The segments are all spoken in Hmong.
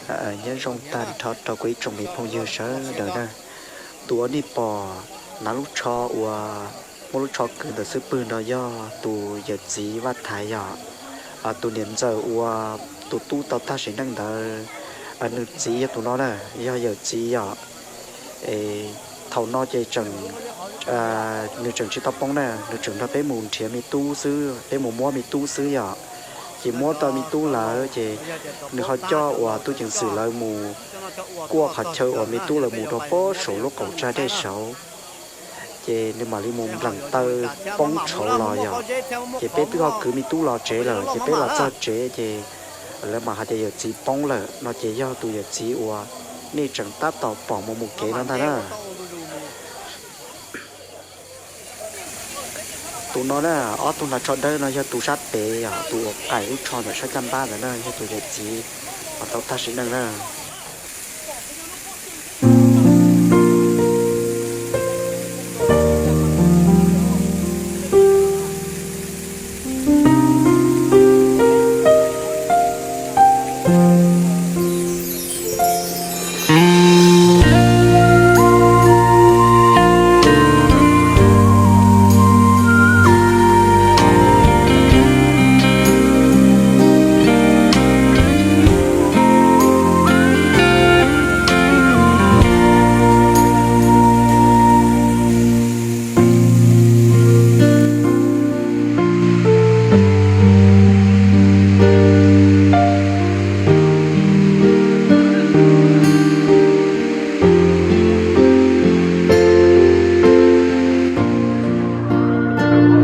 Nyob zoo tag nrho rau kuv ib tsoom me phooj ywg sawv daws na. Tus uas nej pom hnav lub tsho uas muaj lub tsho kwv ntawm xub pwg no yog tus yawm txiv Vaj Thaiv yom. Tus niam ntxawm uas tus tub tau tag sim neej ntawd, nws txiv yog tus no na, yog yawm txiv yom. Thaum no ces tseem, nws tseem tsis tau poob na, nws tseem nrog peb mus nrhiav me tub xwb, peb mus muab me tub xwb yom. Ces muab tau me tub lawm ces nws ho coj uas tub ceev xwm lawv mus kuaj qhov chaw uas me tub lawv mus rau pob saum lub qaum tsag dej saud. Ces nws mam li mus npleem taw poob tshauv los yom. Ces peb twb ho kwv me tub los tsev lawm, ces peb los txog tsev ces lawv mam hais tias yawm txiv poob lawm no, ces yog tus yawm txiv uas nej tseem tab tom pom mus mus kev no ntag na. Tus no na, ob tug hnav tsho dawb no yog tus sab pem yom, tus uas qaim lub tsho ntawm sab caj npab ntawd na, yog tus yawm txiv uas tau tag sim neej na.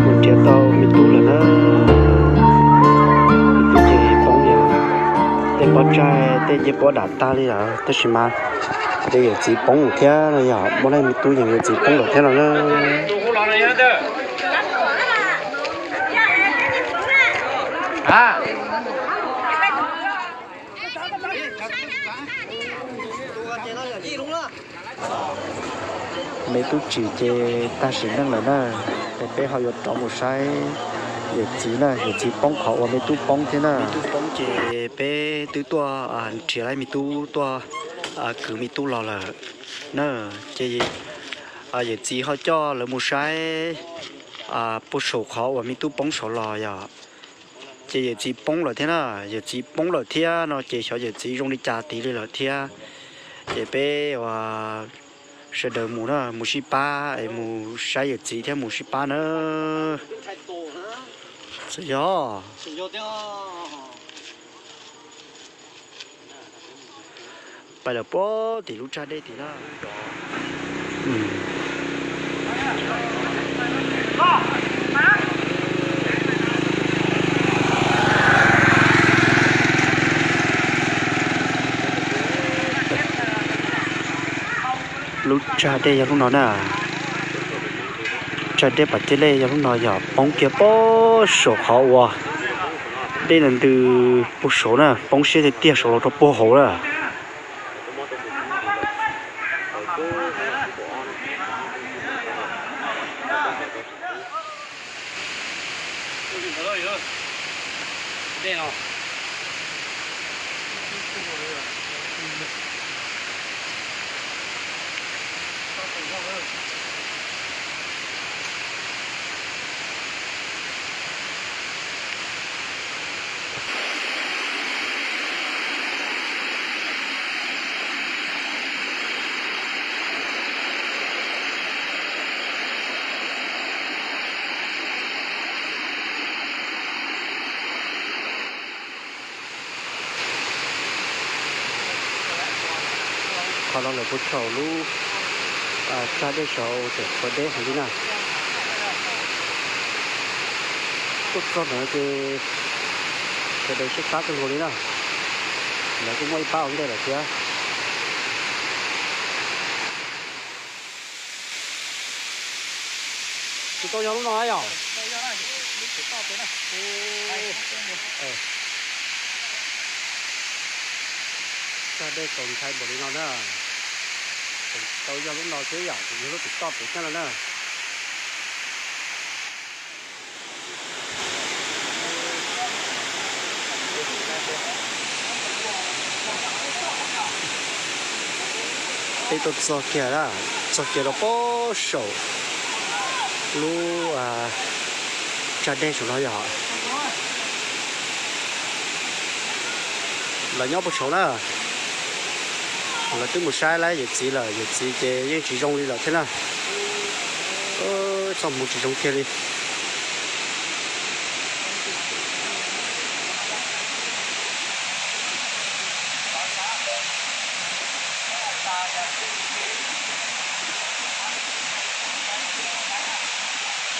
Kuv nrhiav tau me tub lawm na. Me tub ces poob yom. Tej pob tsaig tej ncej puab dam tag li lawm tab sis mas tej yawm txiv poob lawm thiab no yom. Muab lawm me tub yeej yawm txiv poob lawm thiab no na. Me tub tsim ces tag sim neej lawm na. Ces peb ho yuav rov mus saib yawm txiv na, yawm txiv poob qhov uas me tub poob thiab na. Me tub poob ces peb twb tuaj nrhiav lawm me tub, tuaj kwv me tub los lawm na. Ces yawm txiv ho coj lawv mus saib puag saum qhov uas me tub poob saud los yom. Ces yawm txiv poob lawm thiab na, yawm txiv poob lawm thiab no ces xyov yawm txiv zoo li cas tiv li lawm thiab. Ces peb uas sawv daws mus na, mus sib pab es mus saib yawm txiv thiab mus sib pab na. Txawm yog pais lawm puag tim lub tsag dej tim na. Lub tsag dej yog lub no na. Tsag dej pas ceg lej yog lub no yog poob kiag puag saum qhov uas dej ntws puag saud na, poob siab tiag tiag saud los rau puag hauv na. Qhov no lawv kuj thaum lub tsag dej saud tseem tshuav deb heev li na. Tuaj txog ntawd ces sawv daws siab tab kawg nkaus li na. Lawv kuj muaj ib pab ua ntej lawm thiab. Tsis tau yog lub no yom? Tsag dej txaus ntshai npaum li no na. Tseem tau yog lub no xwb yom, tseem yog lub tim toj pem thiab no na. Peb tuaj txog kiag na, txog kiag rau puag saum lub tsag dej saum no yog. Lawv nyob puag saud na, lawv twb mus saib lawv yawm txiv lawm, yawm txiv ces yeej tsis zoo li lawm thiab na. Txoj hmoov tsis zoo kiag li.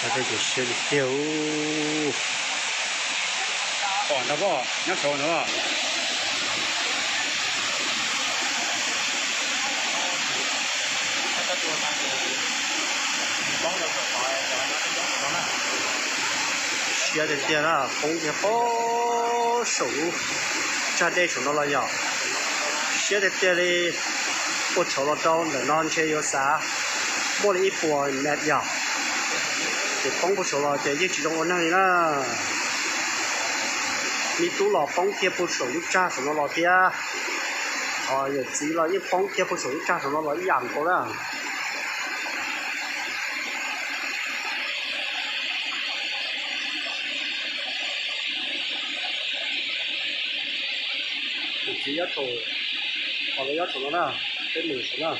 Tsag dej ces siab tiag tiag. Pom ntag pob, nyob saud no. Siab tiag tiag na, poob kiag puag saum lub tsag dej saum no los yog. Siab tiag tiag li, puag saud los rau ntawm no ntshe yuav xav muaj li ib puas mev yog, ces poob puag saud los ces yeej tsis zoo ua neeg li na. Me tub los poob kiag puag saum lub tsag saum no los thiab, yawm txiv los yeej poob kiag puag saum lub tsag saum no los ib yam nkaus na. Yawm txiv nyob saum, qhov lawv nyob saum no na, peb mus saum na.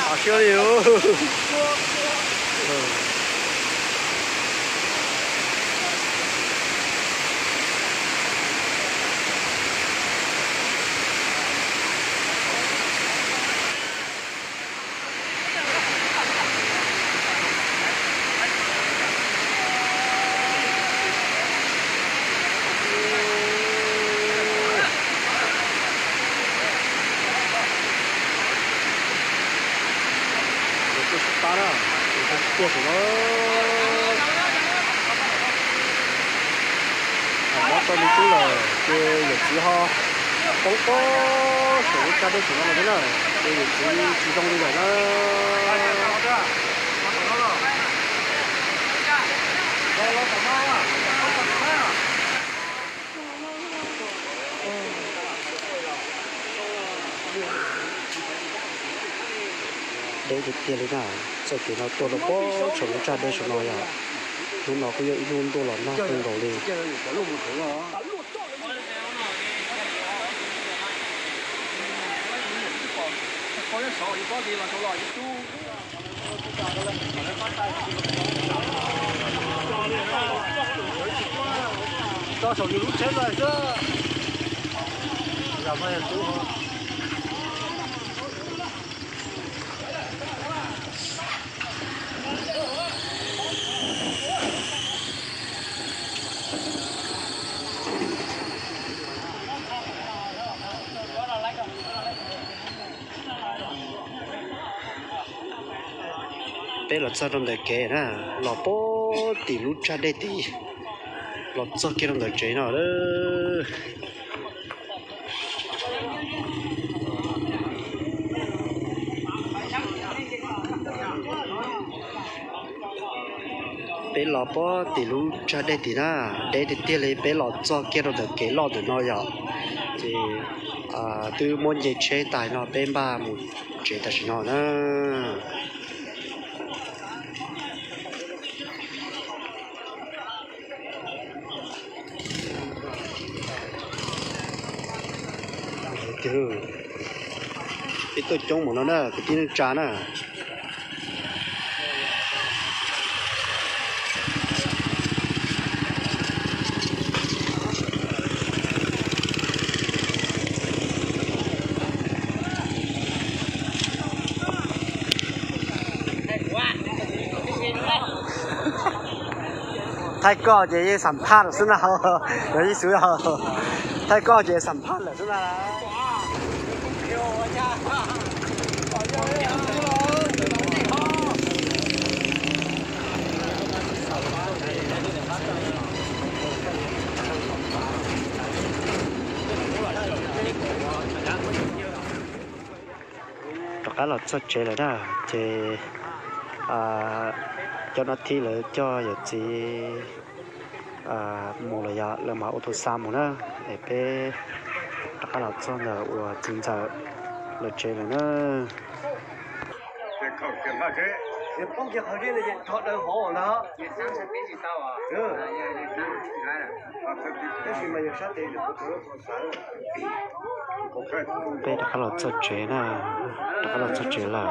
Tag siab li. Tuaj sib pab na, tuaj sib tiag saum no. Mob tau me tub lawm ces yawm txiv ho poob puag saum lub tsag dej saum no lawm thiab na, ces yawm txiv tsis zoo li lawm na. Deb tiag tiag li na, txoj kev no tuaj rau puag saum lub tsag dej saum no yog, hnub no kuj yog ib hnub ntuj los nag kawg nkaus li. Tso saum nws lub tsheb lawm xwb. Peb los txog rau ntawm kev na, los puag tim lub tsag dej tid, los txog kiag rau ntawm tsev no lawm. Peb los puag tim lub tsag dej tid na, deb tiag tiag li, peb los txog kiag rau ntawm kev loj ntawm no yom, ces twb muab nce tsheb tas no peb npaj mus tsev tam sim no na. Peb tuaj coob mus no na kwv tij neej tsa na. Thaij koj ces yeej xam phaj lawm xwb na. Yog ib xwb, thaij koj ces xam phaj lawm xwb na. Qab los txog tsev lawm na, ces cov no thib lawv coj yawm txiv mus lawm, yog lawv mam ua tus xa mus na, es peb rov qab los txog ntawm uas txiv ntxawm lawv tsev lawm na. Peb rov qab los txog tsev na, rov qab los txog tsev lawm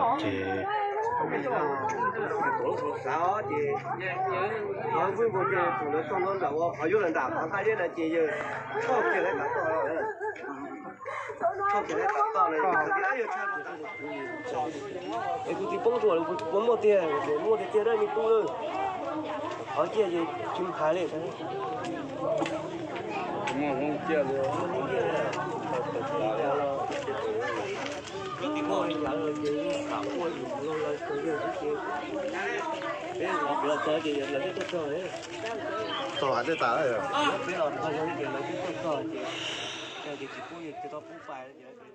ces kuv tsis poob rau kuv puas muaj tiag, kuv muaj tiag tiag dab me tub lawm. Qhov ciaj ces tsis hais li. Tog hav dej tas, peb los txog ces lawv twb tuaj txog ces, ces tsis pub, tsis tau pub pais.